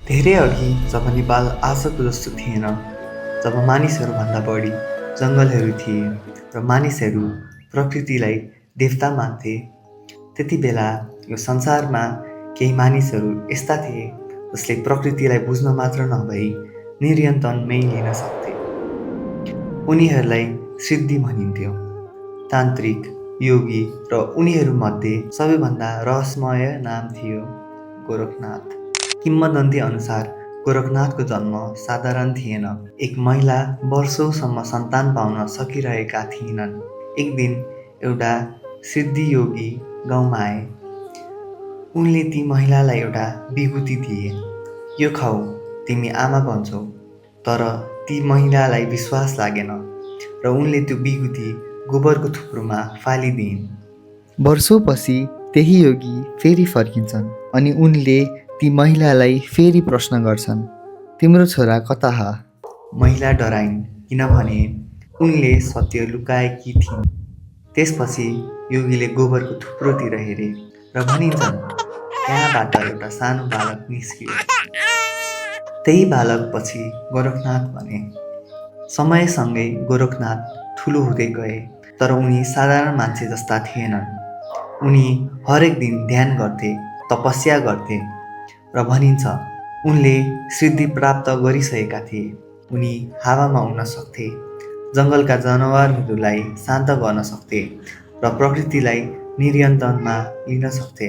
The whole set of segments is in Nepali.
धेरै अघि जब नेपाल आजको जस्तो थिएन, जब मानिसहरूभन्दा बढी जङ्गलहरू थिए र मानिसहरू प्रकृतिलाई देवता मान्थे, त्यति बेला यो संसारमा केही मानिसहरू यस्ता थिए जसले प्रकृतिलाई बुझ्न मात्र नभई निरन्तरमै लिन सक्थे। उनीहरूलाई सिद्धि भनिन्थ्यो, तान्त्रिक, योगी र उनीहरूमध्ये सबैभन्दा रहस्यमय नाम थियो गोरखनाथ। किम्वदन्ती अनुसार गोरखनाथको जन्म साधारण थिएन। एक महिला वर्षौँसम्म सन्तान पाउन सकिरहेका थिएनन्। एक दिन एउटा सिद्धियोगी गाउँमा आए। उनले ती महिलालाई एउटा विभूति दिए। यो खाऊ, तिमी आमा बन्छौ। तर ती महिलालाई विश्वास लागेन र उनले त्यो विभूति गोबरको थुप्रोमा फालिदिइन्। वर्षौँपछि त्यही योगी फेरि फर्किन्छन् अनि उनले ती महिलालाई फेरि प्रश्न गर्छन्, तिम्रो छोरा कता ह? महिला डराइन्, किनभने उनले सत्य लुकाएकी थिइन्। त्यसपछि योगीले गोबरको थुप्रोतिर हेरे र भनिन्छन्, त्यहाँबाट एउटा सानो बालक निस्कियो। त्यही बालक पछि गोरखनाथ बने। समयसँगै गोरखनाथ ठुलो हुँदै गए, तर उनी साधारण मान्छे जस्ता थिएनन्। उनी हरेक दिन ध्यान गर्थे, तपस्या गर्थे र भनिन्छ उनले सिद्धि प्राप्त गरिसकेका थिए। उनी हावामा उड्न सक्थे, जङ्गलका जनावरहरूलाई शान्त गर्न सक्थे र प्रकृतिलाई नियन्त्रणमा लिन सक्थे।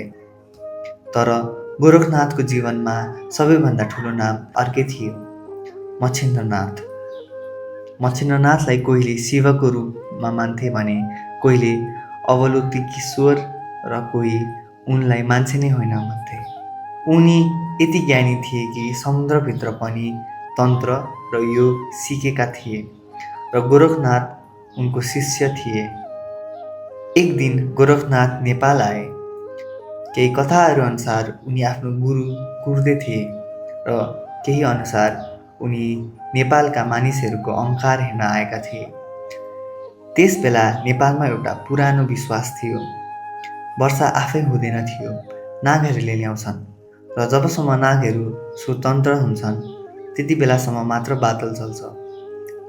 तर गोरखनाथको जीवनमा सबैभन्दा ठुलो नाम अर्कै थियो, मच्छिन्द्रनाथ। मच्छिन्द्रनाथलाई कोहीले शिवको रूपमा मान्थे भने कोहीले अवलोकितेश्वर र कोही उनलाई मान्छे नै होइन भन्थे। उनी यति ज्ञानी थिए कि समुद्रभित्र पनि तन्त्र र योग सिकेका थिए र गोरखनाथ उनको शिष्य थिए। एक दिन गोरखनाथ नेपाल आए। केही कथाहरू अनुसार उनी आफ्नो गुरु कुर्दै थिए र केही अनुसार उनी नेपालका मानिसहरूको अहङ्कार हेर्न आएका थिए। त्यसबेला नेपालमा एउटा पुरानो विश्वास थियो, वर्षा आफै हुँदैन थियो, नागहरूले ल्याउँछन् र जबसम्म नागहरू स्वतन्त्र हुन्छन् त्यति बेलासम्म मात्र बादल चल्छ।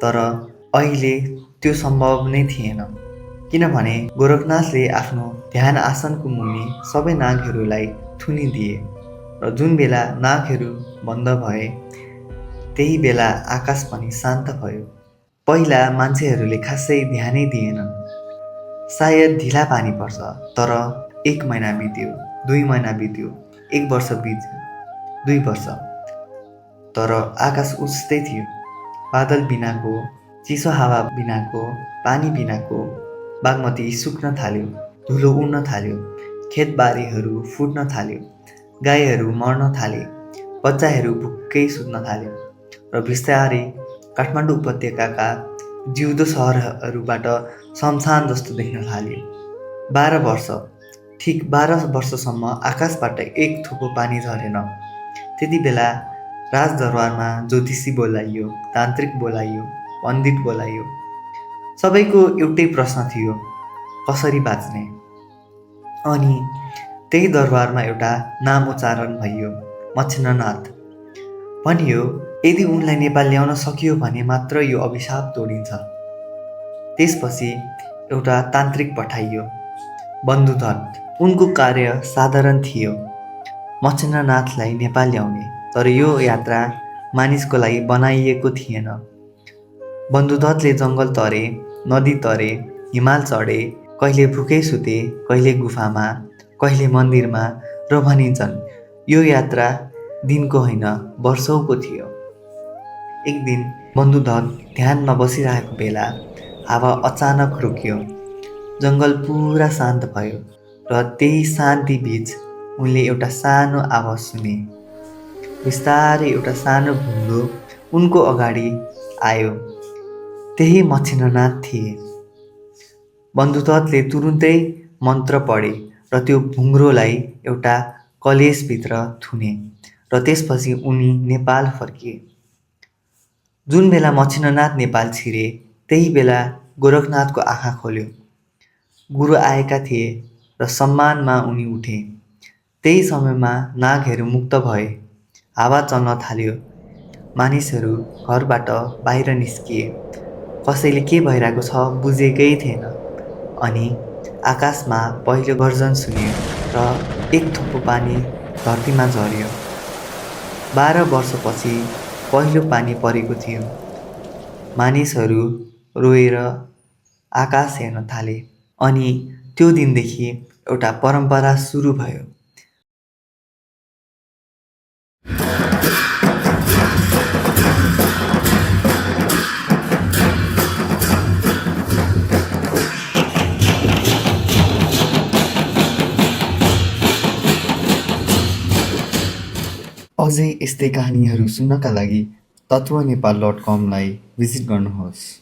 तर अहिले त्यो सम्भव नै थिएन, किनभने गोरखनाथले आफ्नो ध्यान आसनको मुनि सबै नागहरूलाई थुनिदिए र जुन बेला नागहरू बन्द भए त्यही बेला आकाश पनि शान्त भयो। पहिला मान्छेहरूले खासै ध्यानै दिएनन्। सायद ढिला पानी पर्छ, तर 1 महिना बित्यो, 2 महिना बित्यो, 1 वर्ष बित्यो, 2 वर्ष, तर आकाश उस्तै थियो। बादल बिनाको, चिसो हावा बिनाको, पानी बिनाको। बागमती सुक्न थाल्यो, धुलो उड्न थाल्यो, खेतबारीहरू फुट्न थाल्यो, गाईहरू मर्न थाले, बच्चाहरू भुक्कै सुत्न थाल्यो र बिस्तारै काठमाडौँ उपत्यकाका जिउँदो सहरहरूबाट शमशान जस्तो देख्न थाल्यो। 12 वर्ष, ठिक 12 वर्षसम्म आकाशबाट एक थोपो पानी झरेन। त्यति बेला राजदरबारमा ज्योतिषी बोलाइयो, तान्त्रिक बोलाइयो, पण्डित बोलाइयो। सबैको एउटै प्रश्न थियो, कसरी बाँच्ने? अनि त्यही दरबारमा एउटा नाम उच्चारण भयो, मच्छिन्द्रनाथ। भनियो यदि उनलाई नेपाल ल्याउन सकियो भने मात्र यो अभिशाप तोडिन्छ। त्यसपछि एउटा तान्त्रिक पठाइयो, बन्धुदत्त। उनको कार्य साधारण थियो, मच्छिन्द्रनाथलाई नेपाल ल्याउने, तर यो यात्रा मानिसको लागि बनाइएको थिएन। बन्धुदत्तले जङ्गल तरे, नदी तरे, हिमाल चढे, कहिले भुकै सुते, कहिले गुफामा, कहिले मन्दिरमा र भनिन्छन् यो यात्रा दिनको होइन वर्षौँको थियो। एक दिन बन्धुदत्त ध्यानमा बसिरहेको बेला हावा अचानक रोकियो। जङ्गल पुरा शान्त भयो र त्यही शान्ति बीच उनले एउटा सानो आवाज सुने। बिस्तारै एउटा सानो भुङ्रो उनको अगाडि आयो। त्यही मच्छिन्द्रनाथ थिए। बन्धुदत्तले तुरुन्तै मन्त्र पढे र त्यो भुङ्रोलाई एउटा कलेशभित्र थुने र त्यसपछि उनी नेपाल फर्किए। जुन बेला मच्छिन्द्रनाथ नेपाल छिरे त्यही बेला गोरखनाथको आँखा खोल्यो। गुरु आएका थिए र सम्मानमा उनी उठे। त्यही समयमा नागहरू मुक्त भए। हावा चल्न थाल्यो। मानिसहरू घरबाट बाहिर निस्किए। कसैले के भइरहेको छ बुझेकै थिएन। अनि आकाशमा पहिलो गर्जन सुनियो र एक थोपो पानी धरतीमा झऱ्यो। 12 वर्षपछि पहिलो पानी परेको थियो। मानिसहरू रोएर आकाश हेर्न थाले। अनि त्यो दिनदेखि एउटा परम्परा सुरु भयो। अझै यस्तै कहानीहरू सुन्नका लागि तत्त्वनेपाल.com लाई भिजिट गर्नुहोस्।